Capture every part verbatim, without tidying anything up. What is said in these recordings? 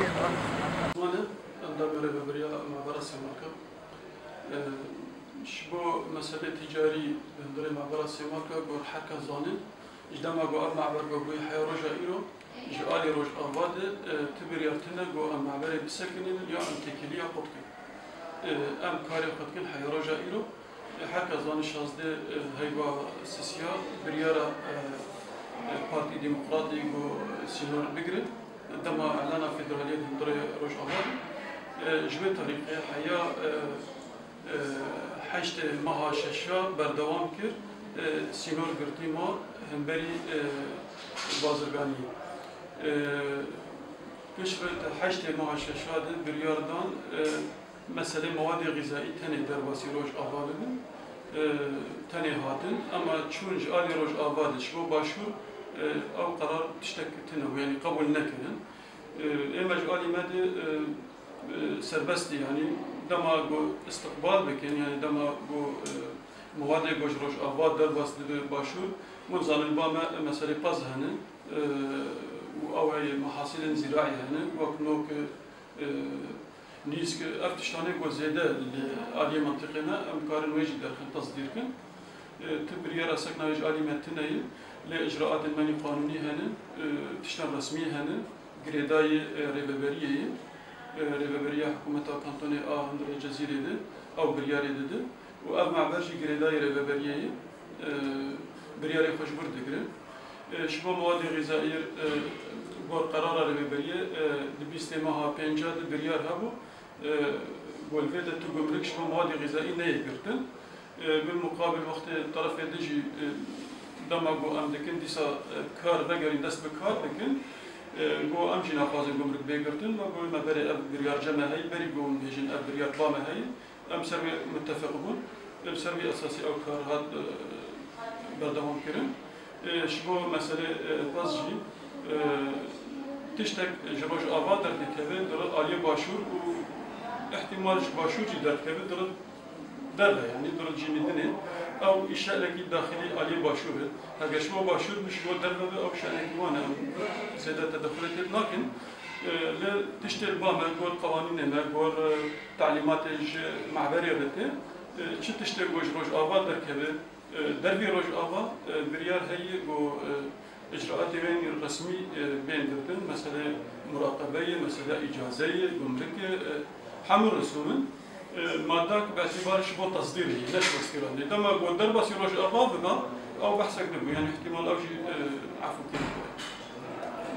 Ziman e, endamê rêveberiya mabera Sêmalka. E, ji bo meselê tîcarî li hundirê mabera Sêmalka, gor herkes zanin, ji dema ku ev maber bûye heya roja îro, ji alî Rojava de, e, ti biryar tune ku em maberê bisekinin ya em têkiliya xwe dikin. E, em karê xwe dikin heya roja îro. E, herkes zane şazdeh, e, heyva sisiya biryara, e, e, Partî Demokratî ku sînor bigire. Dema elana federaliyê di hundirê Rojava de, e, ji wê tarîxê heya, e, e, heştê meha şeşa berdewam kir, e, sînor girtî ma hemberî, e, bazirganiyê. E, piştre heştê meha şeşa de biryar dan, e, meselê mewadê xîzayî tenê derbasî Rojava bibin, e, tenê hatin, ema çûn ji alî Rojava de ji bo Başûr, e, ew qerar tiştek tune bû, yanî qebûl nekirin. E, ême ji alî me de, e, e, serbestî, yanî dema ku istiqbal bikin, yanî dema ku, e, mewadê ku ji Rojava derbas dibe Başûr, hûn zanin ba me meselê pez hene, e, û ew heye mehasîlên zîraî hene, wek nok, e, nîsk, ev tiştanê ku zêde li aliyê mentiqê me, em karin wê jî derxin, tesdîr kin. E, ti biryara sekna wê ji alî me tune ye, lê icraatên me nî qanûnî hene, e, tiştên resmî hene, girêdayî, e, rêveberiyê ye, e, rêveberiya hikûmeta kantonê a hundirê Cezîrê de, ew biryarê dide û ev maber jî girêdayî rêveberiyê ye, e, biryarê xwe ji wir digire. E, ji bo mewadê xîzayî, e, gor qerara rêveberiyê, e, di bîstê meha pênca de biryar hebû, e, ku li vê de tu gumruk ji bo mewadê xîzayî neyê girtin. E, bil muqabil wextê terefê din jî, e, dema ku em dikin dîsa, e, kar vegerîn dest bi kar dikin, e, ku em jî naxwazin gumruk bê girtin, me got me berê ev biryar cem me heyî, berî ku em bêjin ev biryar ba me heyî, em ser wê muttefeq bûn. Em ser wê esasî ew kar hat, e, berdewam kirin. E, ji bo meselê, e, pez jî, e, tiştek ji Rojava derdikeve, diri aliyê Başûr û îhtîmal ji Başûr jî derdikeve, diri derve, yanî diri cînî din e. Ew îşelekî daxilî aliyê Başûr e. Heger ji bo Başûr bi ji bo derve be, ew şenekî wan e. Em zêde tedexulê tê nakin. E, lê tiştê li ba me, gor qewanînê me, gor, e, talîmatê ji mehberê re tê. E, çi tiştê ku ji Rojava derkeve, e, dervî Rojava, e, biryar heye ku, e, icraatê wê resmî, e, bên girtin, meselê muraqebeyê, meselê îcazeyê, gumrikê, e, hemû risûm in. E, madda ku bi îtîbar ji bo tesdîrê ye, ne ji bo îstîradê. Dema ku derbasî Rojava biba, ew behsek dibû, yanî îhtîmal ew jî, e, efû kirin.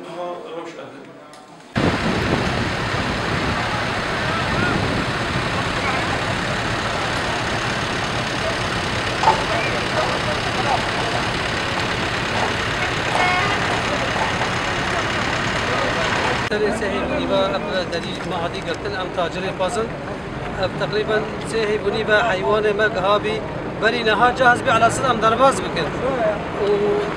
Niha rewş ev e. Serê sê heyvûnî ve ev derî me hatî girtin, em tacirê pez in. Ev teqrîben sê heyvûnî ve heywanê me giha bî. Berî niha cahaz bî, elesir em derbas bikin. Û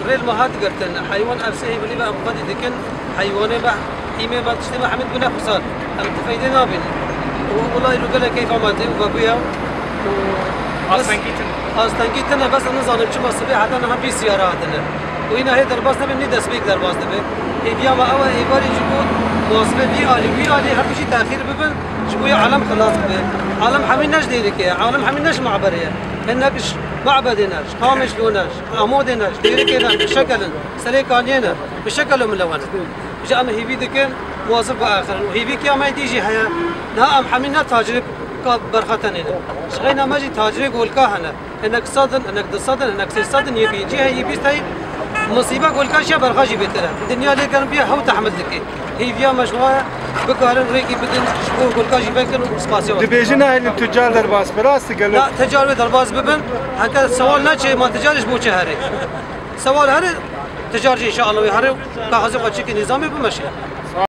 rêl me hat girtin. Heywan ev sê heyvûnî ve em xwedî dikin. Heywanê me, hîmê me, tiştê me hemî bûne xusar. Em tifeydê nabîn. Û wila îro gelek keyfa me tê û vebûye. Û bes astengî tune. Astengî tune, bes em nizanim çima sibê heta niha bîst siyara hatine. Û hîna hê derbas nebin, nî destpêk derbas dibe. Hêviya me ew e, êvarî ji bo muwasifê vî alî, wî alî hemû jî texîr bibin. Ji bo ya alem xilas bibe. Alem hemî ne ji Dêrikê ye, alem hemî ne ji Me'berê ye. Hinek ji Me'bedê ne, ji Qamişlo ne, ji Amodê ne, ji Dêrikê ne, bi şekel in, Serêkaniyê ne, bi şekel in milewan. Ji em hêvî dikin, muwazif biaxirin. Û hêvîkiya me dî jî heye. Niha em hemî ne tacirê ka berxetenê ne. Ji xeyna me jî tacirê golka hene. Hinek sed in, hinek du sed in, hinek sê sed in, yê pêncî heye, yê bîst heye. Misîbe golka jî berxa jî bêtir e. Dinya lê germ bûye, hew tehmil dike. Hêviya me ji we ye, bikarin rêkî bidin, ji bo golka jî vekin û spasiya we. Dibêjin nahêlin tucar derbas bi, rast e gelo? Na, tucar wê derbas bibin. Heke sewal neçê, ma tucar ji bo çi here? Sewal here, tucar jî înşallah wê here û kaxizê xwe çêkê nîzamê bimeşe.